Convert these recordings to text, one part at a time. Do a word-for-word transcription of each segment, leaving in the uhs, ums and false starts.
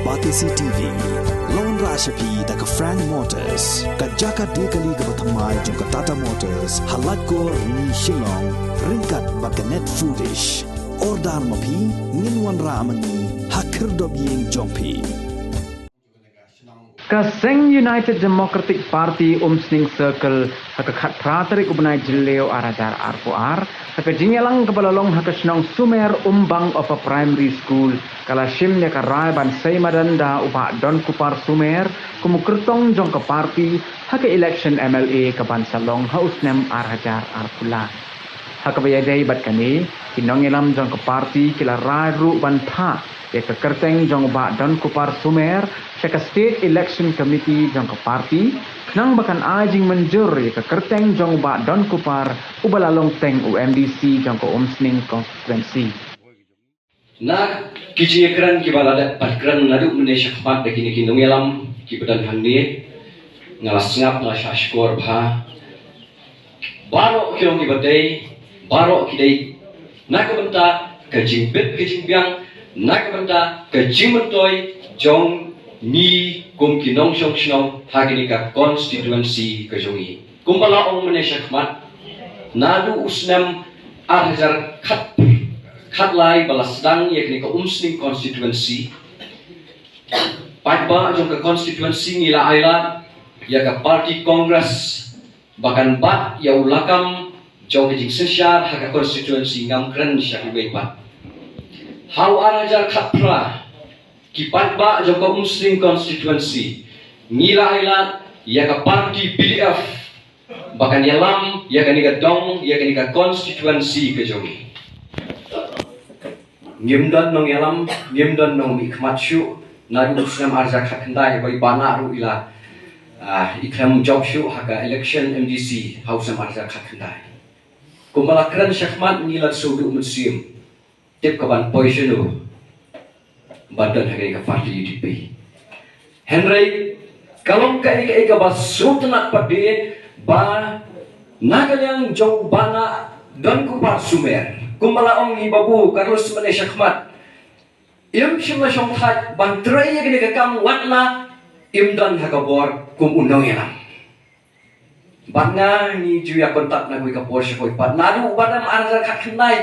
Batesi T V, la wanrah sha phi da ka Frank Motors, ka jaka die kali kaba thymmai jong ka Tata Motors, ha Laitkor, Ni Shillong, ryngkat bad ka Net Foodish. Order ma phi, ngin wanrah ma ngi ha khyrdop ïing jong phi. Ka seng United Democratic Party Umsning Circle, ha ka khatphra tarik u bnai Jylliew ar hajar arphew ar, ha ka jingïalang kaba la long ha ka shnong Sumer Umbang Upper Primary School, ka la shim ïa ka rai ban sei madan da u Bah Donkupar Sumer kum u kyrtong jong ka party ha ka election M L A ka ban sa long ha u snem ar hajar arphew lai. Ha kaba ïadei bad kane, ki nongïalam jong ka party ki la rai ruh ban phah ïa ka kyrteng jong u Bah Donkupar Sumer sha ka State Election Committee jong ka party, khnang ba kan ai jingmynjur ïa ka kyrteng jong u Bah Donkupar, uba la long teng u M D C jong ka Umsning constituency. Na ki jingïakren kiba la dep pat kren naduh mynne shakhmat da kine ki nongïalam kiba don hangne, nga la sngap, nga la shah shkor bha. Baroh ki long kiba dei, baroh ki dei na ka bynta ka jingbit ka jingbiang, na ka bynta ka jingmyntoi jong ngi kum ki nongshong shnong ha kane ka constituency ka jong ngi. Kumba la ong mynne shakhmat, naduh u snem ar hajar khat, khatlai ba la sdang ïa kane ka Umsning constituency, paidbah jong ka constituency ngi la ailad ïa ka party Congress ba kan bat ïa u lakam jong ka jingsynshar ha ka constituency, ngam kren sha kiwei pat. Ha u ar hajar khatphra, ki paidbah jong ka Umsning constituency ngi la ailad ïa ka party P D F ba kan ïalam ïa kane ka dong, ïa kane ka constituency ka jong ngi. Ngim don nongïalam, ngim don nongmihkhmat shuh naduh u snem ar hajar khatkhyndai, ba i Bah Nah ruh i la, ah, i khlem jop shuh ha ka election M D C ha u snem ar hajar khatkhyndai. Kumba la kren shakhmat, ngi la shu duh mynsiem tip ka ban poi shano ban don ha kane ka party U D P. Hynrei ka long kaei kaei kaba sngewtynnat pat de ba na ka liang jong u Bah Nah Donkupar Sumer, kumba la ong i Babu Carlos mynne shakhmat, im shym la shongthait ban trei ïa kane ka kam wat la im don ha ka bor kum u nongïalam. Bad nga ngi ju ïa kontak na kawei ka por sha kawei pat. Naduh u Bah Nah ar hajar khatkhyndai,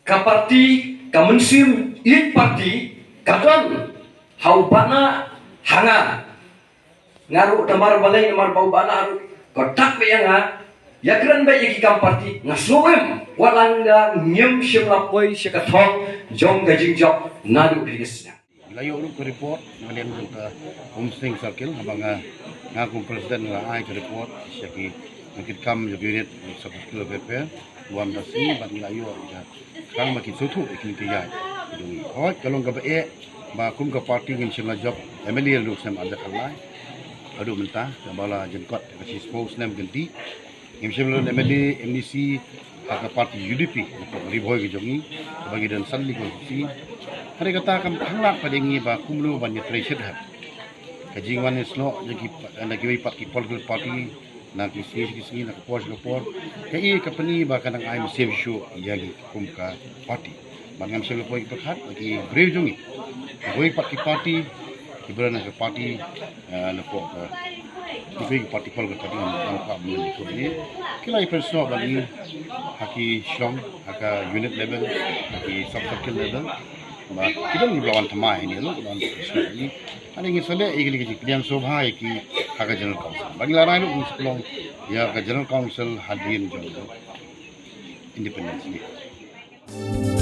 ka party, ka mynsiem ïeit party ka don ha u Bah Nah, ha nga. Nga ruh namar balei, namar ba u Bah Nah ruh kontak beit ïa nga, ïakren beit ïa ki kam party, nga sngew im, wat la nga ngim shym la poi sha ka thong jong ka jingjop naduh kine ki snem. Ngi la ïoh ruh ka report na ka liang jong ka Umsning Circle, haba nga, nga kum president nga la ai ka report sha ki nongkitkam jong ka unit sub circle welfare, Luam Dasi, bad ngi la ïoh ïa ka, khnang ba kin sngewthuh ïa kine ki ïaid jong ngi. Hooid, ka long kaba eh ba kum ka party ngim shym la jop M L A naduh u snem ar hajar khatlai haduh mynta, kaba la jynkot ka shiphew snem kynti. Ngim shym la don M L A, M D C ha ka party U D P, na ka Ri Bhoi ka jong ngi, kaba ngi don san tylli constituency. Hynrei kata kam pynlong pat ïa ngi ba kumno ban ïatrei shitom. Ka jingwan ïasnoh jong ki, na kiwei pat ki political party, na ki sngi sha ki sngi, na ka por sha ka por, kaei ka pyni ba ka nang ai mynsiem shuh ïa ngi kum ka party. Bad ngam shym la poi ki pyrkhat, ki briew jong ngi, kiwei pat ki party, ki briew na ka party, eh, na pok ka, kiwei ki party, pol ka party, ngam, ngam kwah ban ïathuh ïa ki. Ki la ïapyrshah bad ngi ha ki shnong, ha ka unit level, ha ki sub circle level. Ba ki don kiba la wan thymmai hangne ruh, kiba la wan thymmai hangne. Hangne ngin sa leh ïa kine ki jingpdiang sngewbha ïa ki ha ka General Council. Ba ngi la rai ruh ngin sa pynlong ïa ka General Council hadien jong ka Independence Day.